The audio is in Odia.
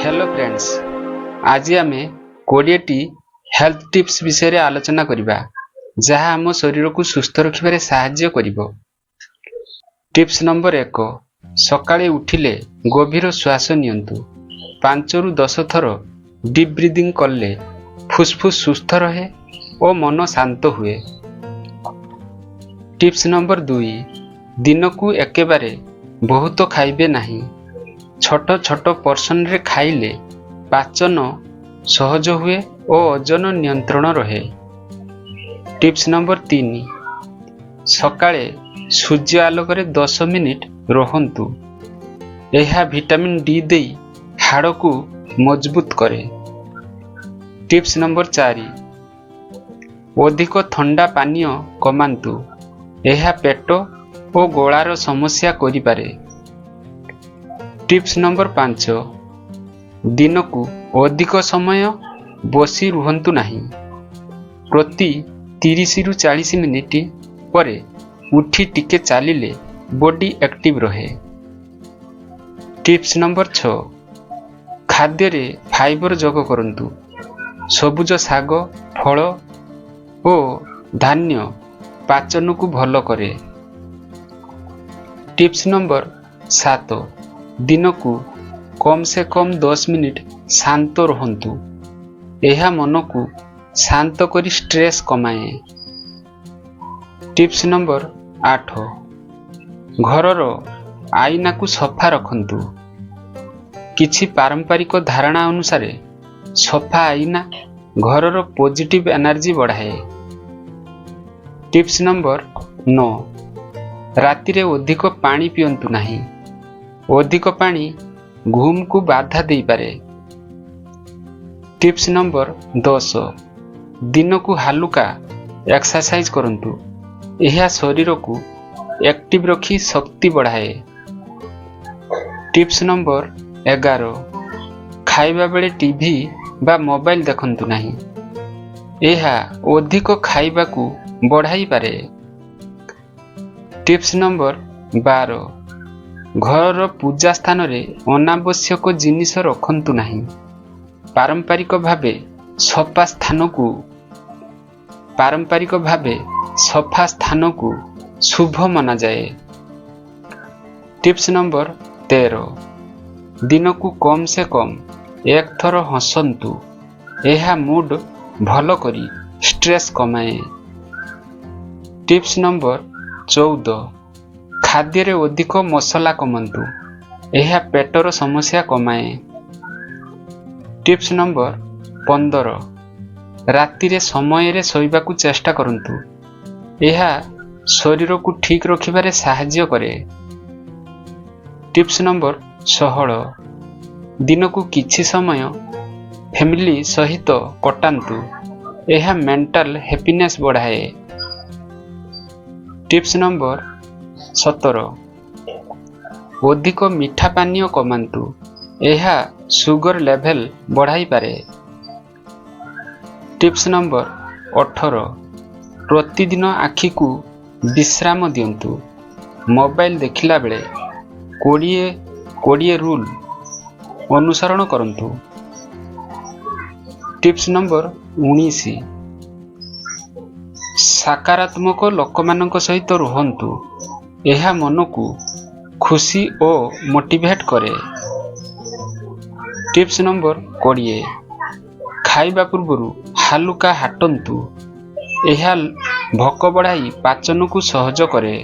ହ୍ୟାଲୋ ଫ୍ରେଣ୍ଡସ୍, ଆଜି ଆମେ 20ଟି ହେଲ୍ଥ ଟିପ୍ସ ବିଷୟରେ ଆଲୋଚନା କରିବା, ଯାହା ଆମ ଶରୀରକୁ ସୁସ୍ଥ ରଖିବାରେ ସାହାଯ୍ୟ କରିବ। ଟିପ୍ସ ନମ୍ବର 1: ସକାଳେ ଉଠିଲେ ଗଭୀର ଶ୍ୱାସ ନିଅନ୍ତୁ। 5ରୁ 10 ଥର ଡିପ୍ ବ୍ରିଦିଂ କଲେ ଫୁସଫୁସ ସୁସ୍ଥ ରହେ ଓ ମନ ଶାନ୍ତ ହୁଏ। ଟିପ୍ସ ନମ୍ବର 2: ଦିନକୁ ଏକେବାରେ ବହୁତ ଖାଇବେ ନାହିଁ। ଛୋଟ ଛୋଟ ପୋର୍ସନରେ ଖାଇଲେ ପାଚନ ସହଜ ହୁଏ ଓ ଓଜନ ନିୟନ୍ତ୍ରଣ ରହେ। ଟିପ୍ସ ନମ୍ବର 3: ସକାଳେ ସୂର୍ଯ୍ୟ ଆଲୋକରେ 10 ମିନିଟ୍ ରୁହନ୍ତୁ। ଏହା ଭିଟାମିନ୍ ଡି ଦେଇ ହାଡ଼କୁ ମଜବୁତ କରେ। ଟିପ୍ସ ନମ୍ବର 4: ଅଧିକ ଥଣ୍ଡା ପାନୀୟ କମାନ୍ତୁ। ଏହା ପେଟ ଓ ଗଳାର ସମସ୍ୟା କରିପାରେ। ଟିପ୍ସ ନମ୍ବର 5: ଦିନକୁ ଅଧିକ ସମୟ ବସି ରୁହନ୍ତୁ ନାହିଁ। ପ୍ରତି 30ରୁ 40 ମିନିଟ୍ ପରେ ଉଠି ଟିକେ ଚାଲିଲେ ବଡି ଆକ୍ଟିଭ ରହେ। ଟିପ୍ସ ନମ୍ବର 6: ଖାଦ୍ୟରେ ଫାଇବର ଯୋଗ କରନ୍ତୁ। ସବୁଜ ଶାଗ, ଫଳ ଓ ଧାନ୍ୟ ପାଚନକୁ ଭଲ କରେ। ଟିପ୍ସ ନମ୍ବର 7: ଦିନକୁ କମ୍ ସେ କମ୍ 10 ମିନିଟ୍ ଶାନ୍ତ ରୁହନ୍ତୁ। ଏହା ମନକୁ ଶାନ୍ତ କରି ଷ୍ଟ୍ରେସ୍ କମାଏ। ଟିପ୍ସ ନମ୍ବର 8: ଘରର ଆଇନାକୁ ସଫା ରଖନ୍ତୁ। କିଛି ପାରମ୍ପରିକ ଧାରଣା ଅନୁସାରେ ସଫା ଆଇନା ଘରର ପଜିଟିଭ ଏନର୍ଜି ବଢ଼ାଏ। ଟିପ୍ସ ନମ୍ବର 9: ରାତିରେ ଅଧିକ ପାଣି ପିଅନ୍ତୁ ନାହିଁ। ଅଧିକ ପାଣି ଘୁମକୁ ବାଧା ଦେଇପାରେ। ଟିପ୍ସ ନମ୍ବର 10: ଦିନକୁ ହାଲୁକା ଏକ୍ସରସାଇଜ କରନ୍ତୁ। ଏହା ଶରୀରକୁ ଆକ୍ଟିଭ ରଖି ଶକ୍ତି ବଢ଼ାଏ। ଟିପ୍ସ ନମ୍ବର 11: ଖାଇବା ବେଳେ ଟିଭି ବା ମୋବାଇଲ ଦେଖନ୍ତୁ ନାହିଁ। ଏହା ଅଧିକ ଖାଇବାକୁ ବଢ଼ାଇପାରେ। ଟିପ୍ସ ନମ୍ବର 12: ଘରର ପୂଜା ସ୍ଥାନରେ ଅନାବଶ୍ୟକ ଜିନିଷ ରଖନ୍ତୁ ନାହିଁ। ପାରମ୍ପରିକ ଭାବେ ସଫା ସ୍ଥାନକୁ ଶୁଭ ମନାଯାଏ। ଟିପ୍ସ ନମ୍ବର 13: ଦିନକୁ କମ୍ ସେ କମ୍ ଏକ ଥର ହସନ୍ତୁ। ଏହା ମୁଡ୍ ଭଲ କରି ଷ୍ଟ୍ରେସ୍ କମାଏ। ଟିପ୍ସ ନମ୍ବର 14: ଖାଦ୍ୟରେ ଅଧିକ ମସଲା କମାନ୍ତୁ। ଏହା ପେଟର ସମସ୍ୟା କମାଏ। ଟିପ୍ସ ନମ୍ବର 15: ରାତିରେ ସମୟରେ ଶୋଇବାକୁ ଚେଷ୍ଟା କରନ୍ତୁ। ଏହା ଶରୀରକୁ ଠିକ୍ ରଖିବାରେ ସାହାଯ୍ୟ କରେ। ଟିପ୍ସ ନମ୍ବର 16: ଦିନକୁ କିଛି ସମୟ ଫ୍ୟାମିଲି ସହିତ କଟାନ୍ତୁ। ଏହା ମେଣ୍ଟାଲ ହ୍ୟାପିନେସ୍ ବଢ଼ାଏ। ଟିପ୍ସ ନମ୍ବର 17: ଅଧିକ ମିଠା ପାନୀୟ କମାନ୍ତୁ। ଏହା ସୁଗର ଲେଭେଲ ବଢ଼ାଇପାରେ। ଟିପ୍ସ ନମ୍ବର 18: ପ୍ରତିଦିନ ଆଖିକୁ ବିଶ୍ରାମ ଦିଅନ୍ତୁ। ମୋବାଇଲ ଦେଖିଲା ବେଳେ 20-20 ରୁଲ୍ ଅନୁସରଣ କରନ୍ତୁ। ଟିପ୍ସ ନମ୍ବର 19: ସକାରାତ୍ମକ ଲୋକମାନଙ୍କ ସହିତ ରୁହନ୍ତୁ। ଏହା ମନକୁ ଖୁସି ଓ ମୋଟିଭେଟ୍ କରେ। ଟିପ୍ସ ନମ୍ବର 20: ଖାଇବା ପୂର୍ବରୁ ହାଲୁକା ହାଟନ୍ତୁ। ଏହା ଭୋକ ବଢ଼ାଇ ପାଚନକୁ ସହଜ କରେ।